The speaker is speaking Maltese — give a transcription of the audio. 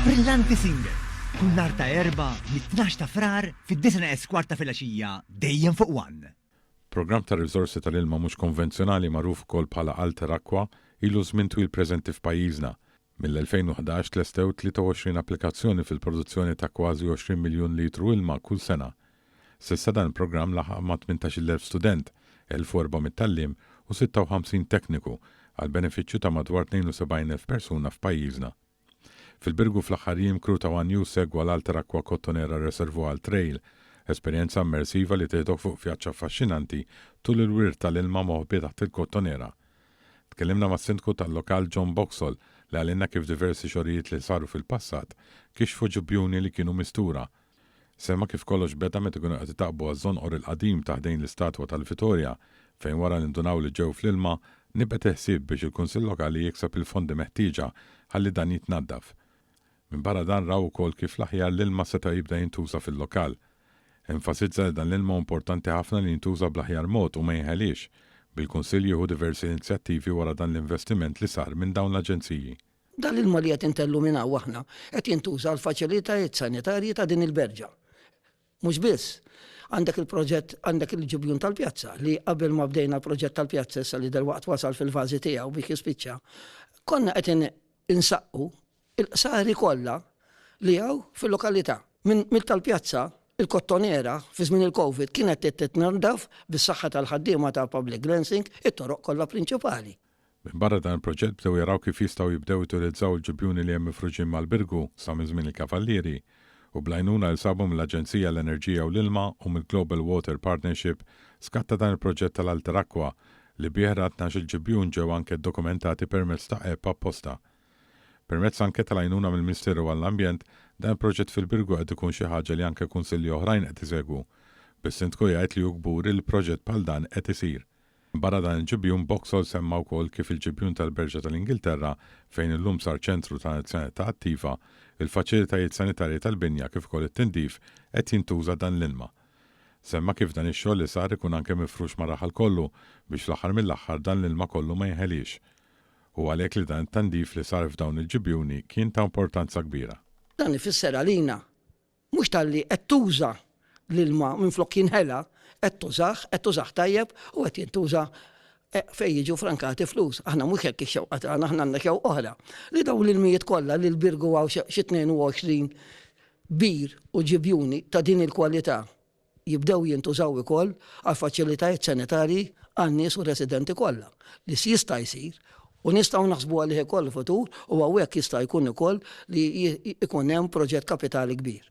Brillanti Singer, kull nhar ta' Erbgħa mit-tnax ta' Frar fid-disgħa neqes kwart ta' filgħaxija dejjem fuq One. Programm ta' riżorsi tal-ilma mhux konvenzjonali magħruf ukoll bħala Alter Aqua ilu żmien twil preżenti f'pajjiżna. Mill-2011 tlestew 23 applikazzjoni fil-produzzjoni ta' kważi 20 miljun litru ilma kull sena. S'issa dan il-programm laħaq ma' 18,000 student, 1,400 tgħalliem u 56 tekniku għall-benefiċċju ta' madwar 72,000 persuna f'pajjiżna. Fil-Birgu fl-aħħar jiem crew ta' one News segwa l-Alter Aqua Cottonera Reservoir Trail, esperjenza immersiva li tieħdok fuq vjaġġ affaxxinanti tul il-wirt tal-ilma moħbi taħt il-Kottonera. Tkellimna mas-Sindku tal-lokal John Boxall li qalilna kif diversi xogħlijiet li saru fil-passat kixfu ġubjuni li kienu mistura. Semma kif kollox beda meta kienu qed itaqqbu għaż-żonqor il-qadim ta' ħdejn l-istatwa tal-Vitorja, fejn wara li ndunaw li ġew fl-ilma, nibet il-ħsieb biex il-Kunsill Lokali jikseb il-fondi meħtieġa ħalli dan jitnaddaf. Minbarra dan raw ukoll kif l-aħjar l-ilma seta' jibda jintuża fil-lokal. Enfasizza li dan l-ilma hu importanti ħafna li jintuża bl-aħjar mod u ma jinħeliex, bil-Kunsill jieħu diversi inizjattivi wara dan l-investiment li sar minn dawn l-aġenziji. Dan l-ilma li qed intellu minn hawn aħna qed jintuża għall-faċilitajiet sanitarji ta' din il-berġa. Mhux biss, għandek il-proġett, għandek il-ġibjun tal-pjazza li qabel ma bdejna l-proġett tal-pjazza issa li delwaqt wasal fil-fażi tiegħu biex jispiċċa, konna qed insaqqu il-qsari kollha li hawn fil-lokalità. Minn tal-pjazza, il-kottonera fi żmien il-Covid kienet titnaddaf bis-saħħa tal-ħaddiema ta' Public Lancing it-toroq kollha prinċipali. Minbarra dan il-proġett bdew jaraw kif jistgħu jibdew jutilizzaw il-ġibjuni li hemm mifruxin mal-Birgu sa minn żmien il-Kavallieri u bl-għajnuna li sabu mill-Aġenzija għall-Enerġija u l-Ilma u mill-Global Water Partnership skatta dan il-proġett tal-Alter Aqua li bih ra 12-il ġibjun ġew anke ddokumentati permezz ta' app apposta. Permezz anke tal-għajnuna mill-Ministeru għall-Ambjent, dan il-proġett fil-Birgu qed ikun xi ħaġa li anke kunsilli oħrajn qed isegwu. Bis-Sindku jgħid li hu kburi li proġett bħal dan qed isir. Barra dan il-ġibjun, Boxall semma wkoll kif il-ġibjun tal-Berġa tal-Ingilterra, fejn illum sar ċentru ta' anzjanità attiva, il faċilitajiet sanitarji tal-binja kif ukoll it-tindif qed jintuża dan l-ilma. Semma kif dan ix-xogħol li sar ikun anke mifrux mar-raħal kollu biex fl-aħħar mill-aħħar dan l-ilma kollu ma jinħeliex. Hu għalhekk li dan it-tandif li sar f'dawn il-ġibjuni kien ta' importanza kbira. Dan ifisser għalina Mhux talli qed tuża l-ilma minflok jinħela, qed tużah, qed tużah tajjeb u qed jintuża fejn jiġu frankati flus. Aħna mhux hekk ix-xewqa tagħna, aħna għandna xewqa oħra. Li dawn l-ilmijiet kollha li l-Birgu hawn xi 22 bir u ġibjuni ta' din il-kwalità jibdew jintużaw ukoll għal faċilitajiet sanitarji għan-nies u r-residenti kollha, li jista' jsir u nistgħu naħsbu għalih ukoll futur u hawnhekk jista' jkun ukoll li jkun hemm proġett kapitali kbir.